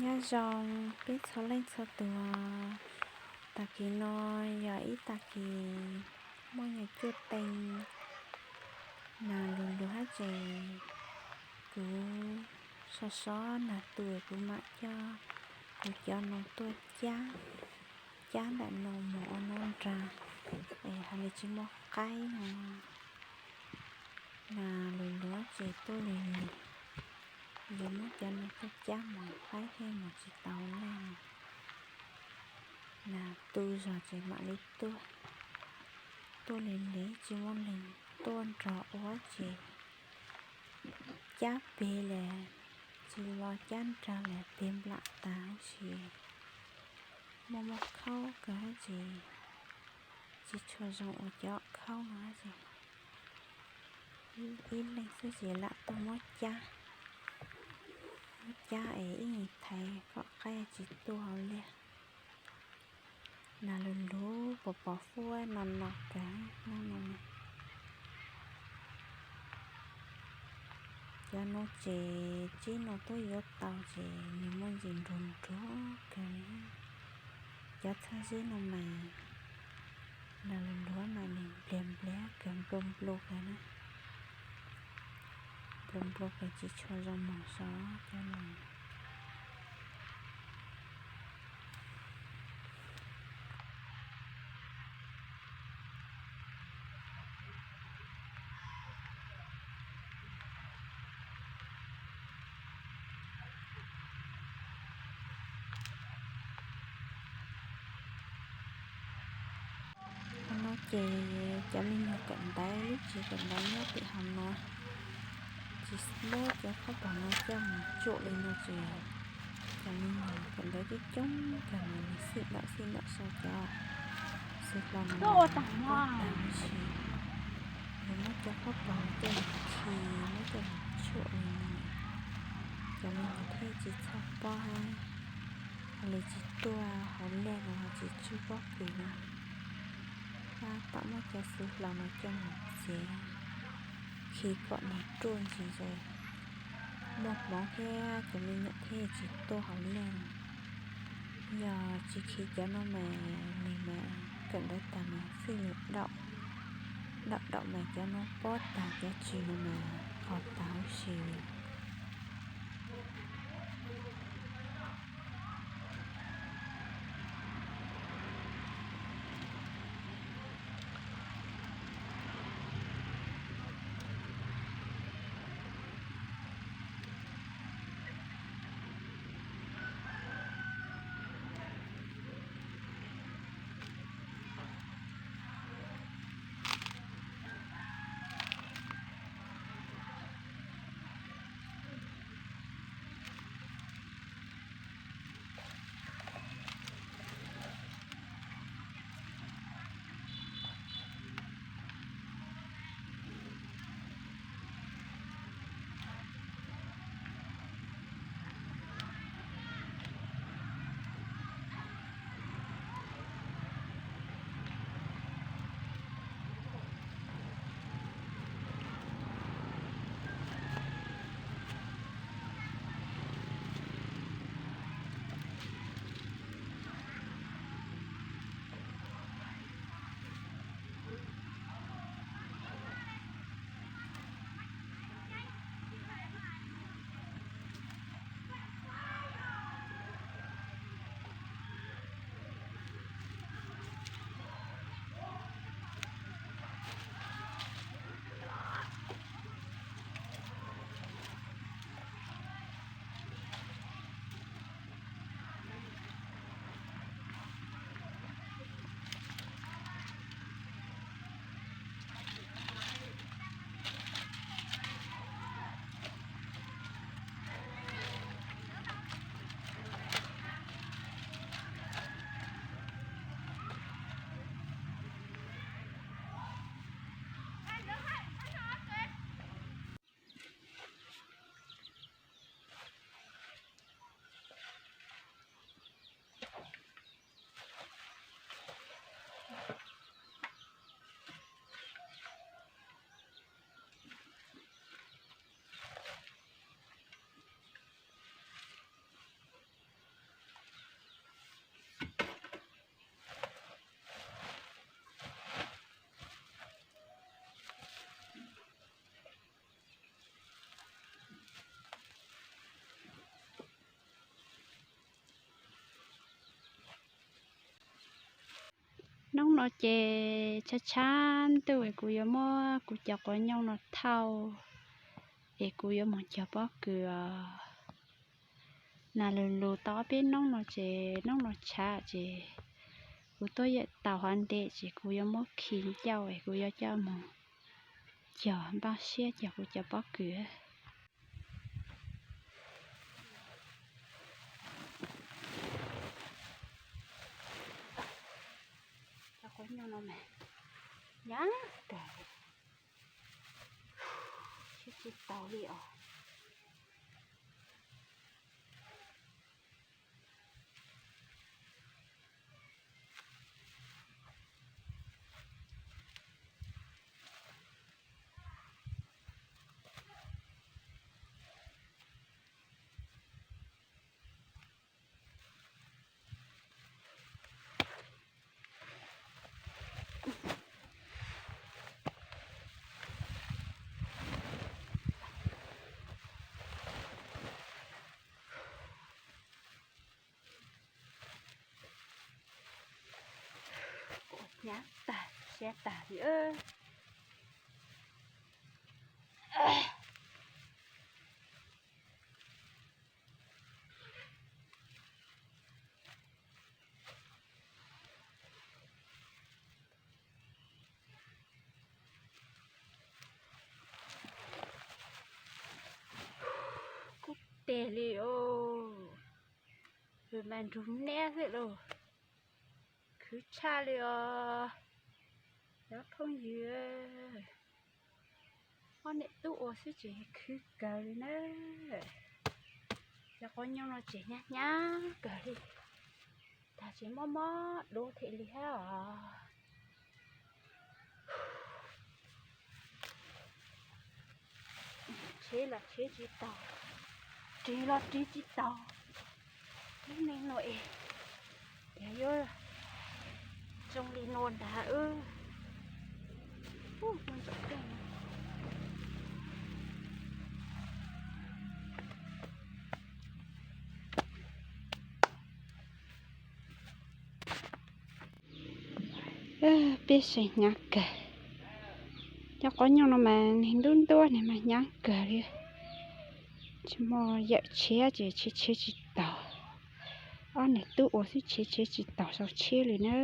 Nyob zoo peb txhua leej txhua tus, tag kis no yog ib tag kis muaj yog cuaj teev, nag lug lug hab ces kuv so so nag tu kuv mam coj kuv cov no tuaj cab, cab ntawm no mus ua noj nrag es hais li tsis muaj qaib no. Nag lug lug ces tuaj li, yuav muab cov no tuaj cab mus qaib thiaj mus tsis tau lawm. Nag tu zog ces mam li tuaj, tuaj li li tsis muaj leeg tuaj nrog ua ces cab peg li, tsis los cab nrag li peg nplam tas ces muaj muaj khaub kawg ces tsis tshua zoo ua cov khaub no ces ib leeg xwb ces lam tuaj muab cab, muab cab es ib nyuag thaiv kom qaib tsis tuaj hauv liaj. Nag lug lug pos pos huab no no kawg no no. Cov no ces tsib no tuaj yuav tau ces nws muaj ntsis nruag nruag kawg. Cov txhaj zeb no mas nag lug lug mas nws npliag npliag kawg, nplua nplua kawg na. Nplua nplua kawg tsis tshua zoo moog so cov no. Qhov no ces cov me nyuag kawm ntawv, lub tsev kawm ntawv nyob tim hauv no, tsis muab cov khaub pom no coj mus tsuam li no ces cov me nyuag kawm ntawv coob coob kawg mas nws xij ntaum xij ntaum so cov xwb hlo no tag huv si. Yuav muab cov khaub pom coj mus khi, muab coj mus tsuam li no, cov me nyuag thiaj tsis txhawj pob hab, hos li tsis tuaj hauv liaj no tsis tswj pob kws no. Tab tom muab cov xwb hlo no coj mus txiav khi kom nws ruaj ntsis es muaj hmoov thiab cov me nyuam thiaj tsis tuaj hauv liaj no. Yog tsis khi cov no mas nws mas kawm ntawv tag mas xij li daum, daum daum mas cov no pob tag cov tswm no mas qos tag huv si li. Hnub no ces tshav tshav ntuj es kuv yuav muab kuv cov quav nyooj no thauj es kuv yuav mus cog pob kws os. Nas lus lus tau ob peb hnub no ces hnub no tshav ces kuv tuaj yawm taus hov ntev ces kuv yuav muab khi ncauj es kuv yuav coj mus cog npaj siab cog kuv cov pob kws. Cov quav nyooj no mas nyab kawg, siab tsis taus li os. Nyab tag siab tag li. Kub teg li os. Mas nrug neb xwb los khwv tshaj li os. Cov phooj ywg, ob niam tub ua xwb tseem khwv kawg li na. Cov quav nyooj no tseem nyab nyab kawg li, tag tseem mob mob dub thiaj li thiab os. Tsheb los tsheb tsis taus, ris los ris tsis taus. Lub neej no es cas yuav zoo li no ntag. Peb seem hnyav kawg. Cov quav nyooj no mas neeg ntub ntuab ne mas hnyav kawg li. Tsis muaj yawm tshiab ces tsheb tsheb tsis taus. Ob niam tub ua xwb tsheb tsheb tsis taus sau tshiab li na.